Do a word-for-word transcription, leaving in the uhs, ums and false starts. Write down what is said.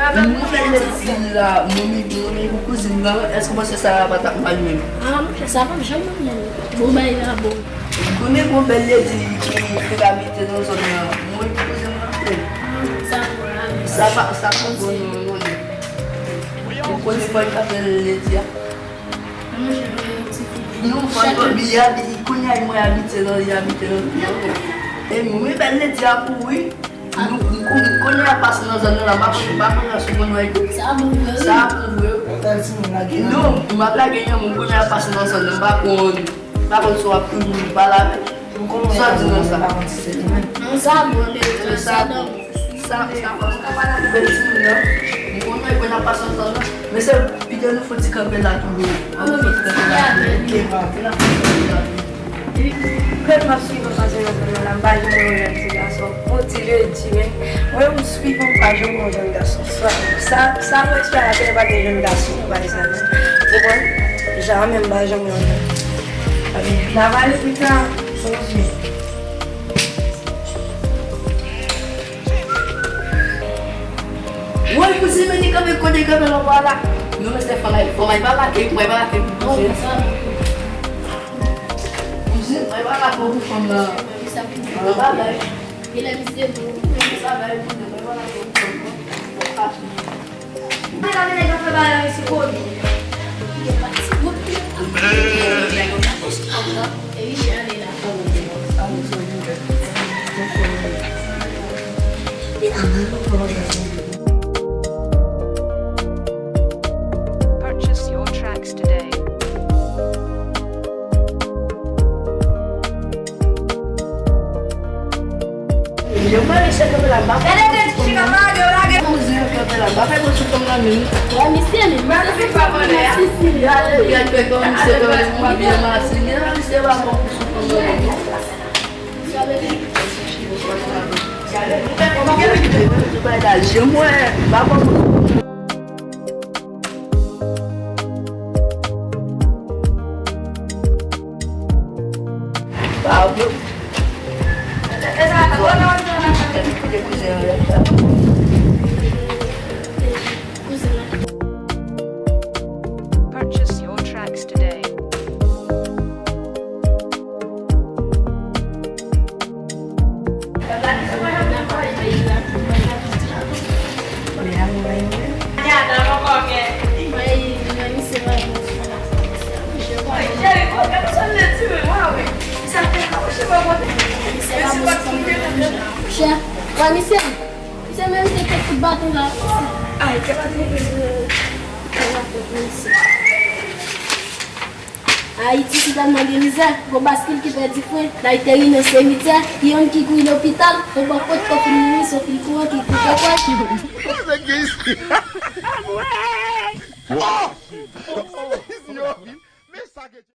Mwen fè ledi la, mwen menm, mwen menm pou kouzin nan, èske w panse sa pa t ap mal menm? Ah, monchè, sa p ap janm mal menm. Bon, bay la bon. Konnen gon bèl ledi ki fèk abite nan zòn nan. Mwen pou kouzin nan fè. Sa bon la, mèsi. Sa pa, sa pa bon non, non. Ou konnen fò l t ap fè ledi a. Non, fò l, li abi-, kounye a mwen abite nan, li abite nan. E mwen bèl ledi a pou wi. Nou, m kon-, m konnen y ap pase nan zòn nan la, m pa konn, m pa konn si w konn wè. Sa bon vre wi. Sa bon vre. Ou bèl timoun lage nan. Non, m ap lage nan moun kounye a ap pase nan zòn nan, m pa konn, m pa konn si w ap tounen, m pa la. Sa w di nan sa? Non, sa bon, men sa dòmi. Sa, sa pa, sa pa la bèl timoun nan. M konn wè kounye a ap pase nan zòn nan, men se pito nou fouti kanpe la toujou. An nou fouti kanpe la toujou. Kèt m ap swiv ansanm nan zòn nan la, m pa janm wè yon jèn ti gason. On ti ledi, men mwen, m swiv, m pa janm wè yon jèn gason. Sa, sa, sa mwen ti a la, se pa gen jèn gason, m pa di sa non. Ou konprann? Jamè m pa janm wè yon jèn. Travay le pita, son ti. Woy, kouzin, men li kanpe kote kanpe lòt bò a la. Non, men se fò m al, fò m al pale ak li, fò m al pale ak li pou kouzin. Kouzin, mwen pa la pou fanm nan. Mwen pa la. Genlè misye bon. Mwen pa la pou fanm nan. Mwen la vin nan fè bagay la, mesye Kobe. Purchase your tracks today. Yo mwen mesye kanpe la, m pa fè. Gade de ti chika pa yo lage. Kouzin kanpe la, m pa fè bon sou fanm nan menm. Wè misye menm. Misye se pa bon la. Gade, gade kòman misye kanpe pou byen masin. Gade misye pa bon pou sou fanm nan menm. Gade, m fè kòman pou bay la, je mwen, m pa bon. Purchase your tracks today. Chè, wè misye, misye menm te ket kout baton la. Ay, kè pa te. Ayiti, si ta nan gen mizè, gon baskil ki pèdi fren, n al teri nan simityè, ki yonn ki kouri lopital, yon bò kot kò fin mouri, se yon fil kouran ki koupe kò l.